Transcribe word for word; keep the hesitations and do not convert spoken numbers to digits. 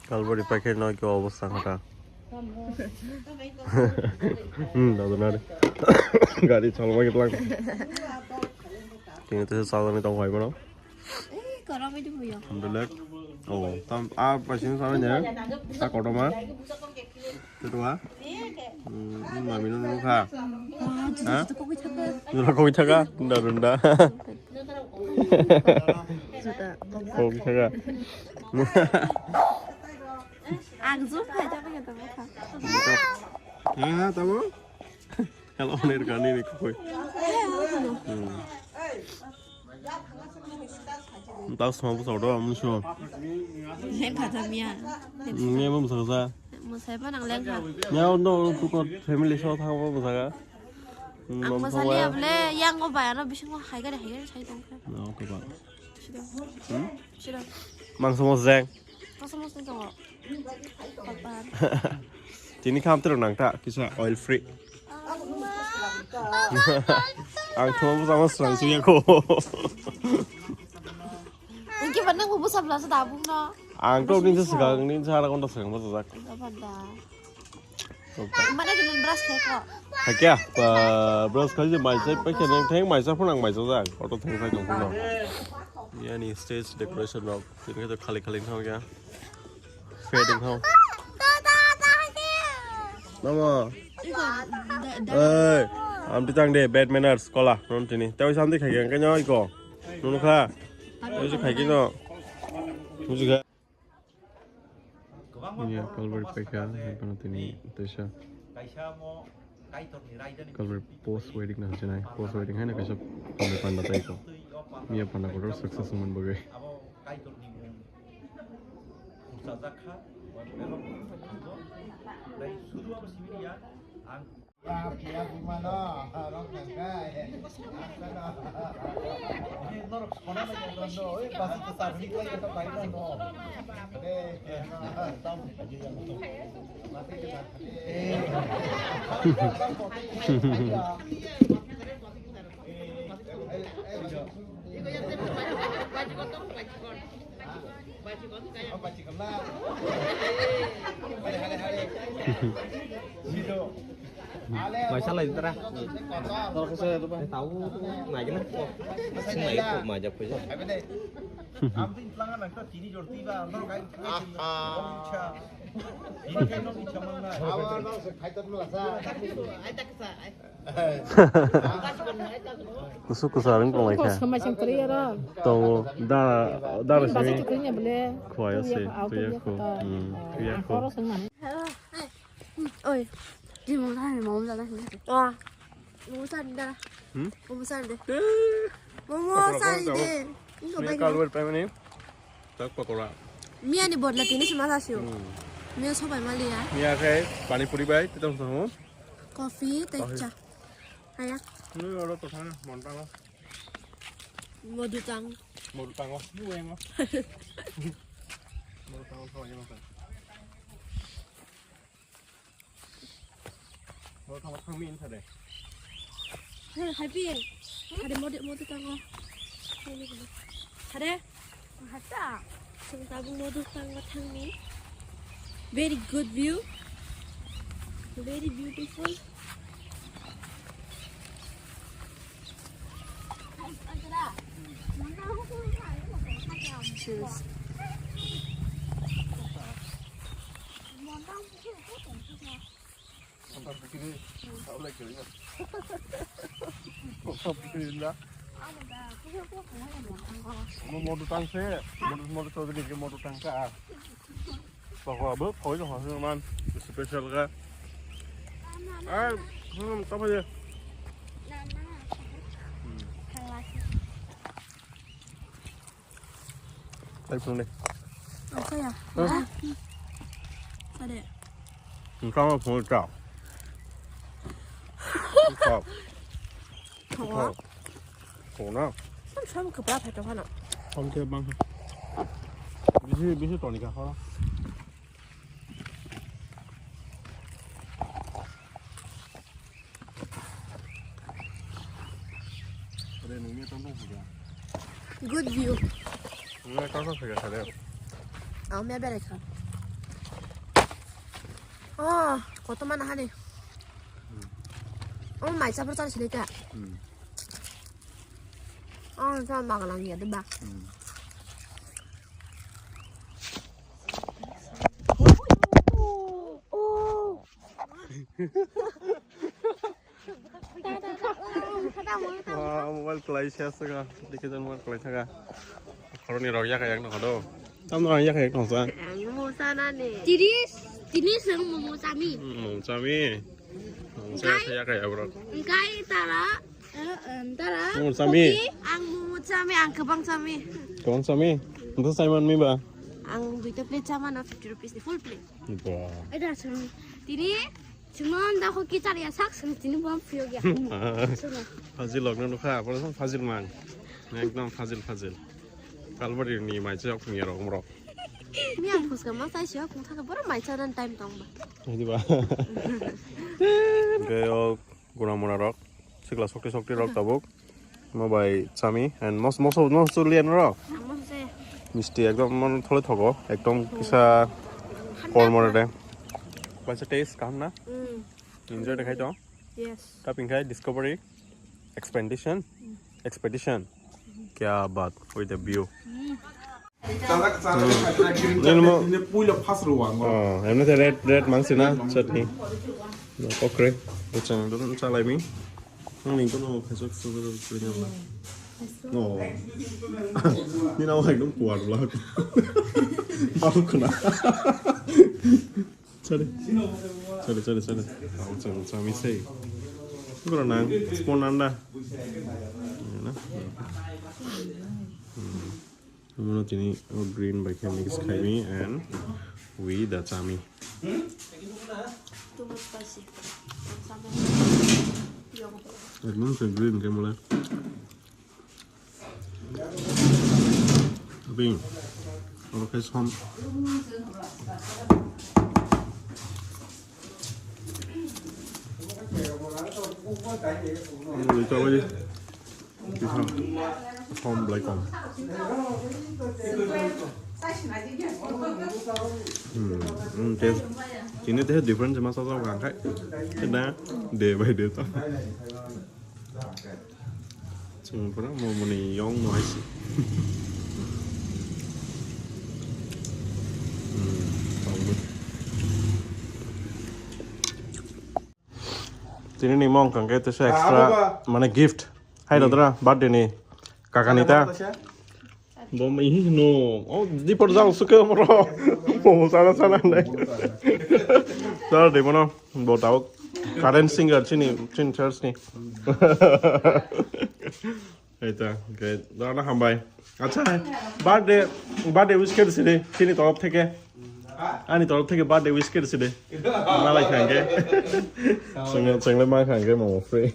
Kalbari paikhe no khe obostha kha ta. Hmm, dadu nari. Gari chalma gitlang. Tini tese chalani tong hai bono. Alhamdulillah. Oh, tam a paising sana nya. A kotorma. Ketua. Hmm, mami no nukha. Ha? Nula koi thaka. Runda runda. Koi thaka. Ang zoom khai ta bang ta bang. Ha, ha, tamo? Hello, ner kani ni koi. Hmm. Tao sma bu sawdo, amun sho. Lengkha ta miya. Miya bu sawsa. Musai pa nang lengkha. Ya, no, tu ko family show tha bu sawsa. Ang masali able yang o bayano bisingo haigari haigari sai tongkha. No, ko ba. Sida. Hmm? Sida. Mangso mosjeng. Mangso mosjeng tongo. Tini kham terok nang ta kisa oil free. Ang thuma busa mas rang suya ko. Engke ba nang busa bla sa dabung no. Ang to ni sa sega ni sa ra kon ta sega mas jak. Mana kini brush khai ko. Hakya, brush khai je mai sai pa kene theng mai sa phun ang mai sa jak. Auto theng sai tong phun no. Yani stage decoration rok. Tini khe khali khali thang kya. Fading thang. Mama. Iko, da, da. Hey, am ti tang de bad manners kola non tini. Tawi samdi khai kya kanya iko. Nunu kha. Tawi khai kino. Muji kha. Ya, kalbari paikha, kono tini tesa. Kalbari post wedding na hojinai, post wedding hai na kaisa panda panda tai ko. Miya panda kotor success man bagai. Mai salai tara. Tau nai gina. Sing nai ko mai jak phaisa. Kusuk kusuk ang kong laikha. Kos khamai sing kari aro. Tongo da da Basi sini. Tukrinya bole. Khuayo se tuya ko. Hmm, tuya ko. Oi. Di mo sa mo sa da. Ah. Mo sa da. Hmm? Mo sa da. Mo sa de. Ini kalwar pemani. Tak pakora. Miya ni bodla tini sima sa siyo. Hmm. Miya sobai maliya. Miya khai pani puri bai titong sango. Coffee tei cha. Haya. Nui oro to thang montango. Modu tang. Modu tango. Nui engo. Modu tango so engo. Modu tango thang min thade. Hei, happy. Hade modu modu tango. Hade. Hata. Sing tabung modu tang thangni. Very good view. Very beautiful. Cheers. Mo modu tang se, modu modu to dili ke modu tang ka. Pako abo khoi lo hoi man special ka. Ai, hmm, tapa je. Ai, phone de. Ang kaya. Hah? Sade. Ang kama phone ta. Ta. Thawa. Thawa. Thawa na. Sam sam kepra pheto hana. Sam ke bang. Bisi bisi tonika horo. Good view. Ang me berai kha. Oh, koto mana hani. Oh, mai chapur char sini ta. Hmm. Oh, sa magalang ya deba. Hmm. Oh. Wah, mobile kelai sia sega. Dikhe jan mobile kelai thaga. Khoroknwi rok yakha yak nokha do. Tamno ang yakha yak nokha. Ang momo sanani. Tini, tini seng momo sami. Hmm, momo sami. Momo sami yakha yak bro. Engkai tara, eh, em, tara. Momo sami. Kopi, ang momo sami, ang kebang sami. Kebang sami. Entu sai man mi ba? Ang duita plate sama na fifty rupees ni full plate. Wah. Ada sami. Tini Chwngno da kho kichar ya sak sini tini bo phiyok ya. Chwngno. Fazil lok no nukha, boro phazil mang. Ekdom fazil fazil. Kalbari ni mai chok phung ya rok mrok. Ni ang phuska ma sai sio kung thaka boro mai chanan time tong ba. Ini ba. Gayok guna muna rok. Sikla sokti sokti rok tabuk. Mo bai chami and mos mos mos lian ro. Ang mos se. Misti ekdom mon thole thogo, ekdom kisa kor more de. Baisa taste kaham na? Mm. Enjoy de khai to. Yes. Taping khai Discovery Expedition. Expedition. Kya baat, with the view. Nini mo. Oh, emne te red, red mangsi na chutney. No, okre. Buchang dun chalai mi. Nini kono phesok sugar sugar. No. Nini awai dum kuar blak. Baru kena. Sorry. Sorry, sorry, sorry. Buchang chami sei. Kuro nang, spoon nanda. Ano tini green bai khe mix khai mi and wi da chami. Too much spicy. Ekdom se green khe mole. Bing. Oro khe som. Ui, tabuk. Kisa som belai kom. Hmm, hmm, taste. Chini tei different se masa jok ang khai. Kena day by day to. Chwng pura momoni yong no hai se. Hmm, tini ni mong kang ke tesa extra mane gift. Hai rodra birthday ni kakani ta. Bom ihi no. Oh, di por jang suke moro. Mo sana sana nai. Sar de mono. Bo tau. Current singer chini, chin church ni. Eta, great. Dana hambai. Acha, birthday, birthday wish khe sidi, chini torof theke. Ani torof theke birthday wish khe sidi. Malai khange. Chwng, chwng le ma khange mo free.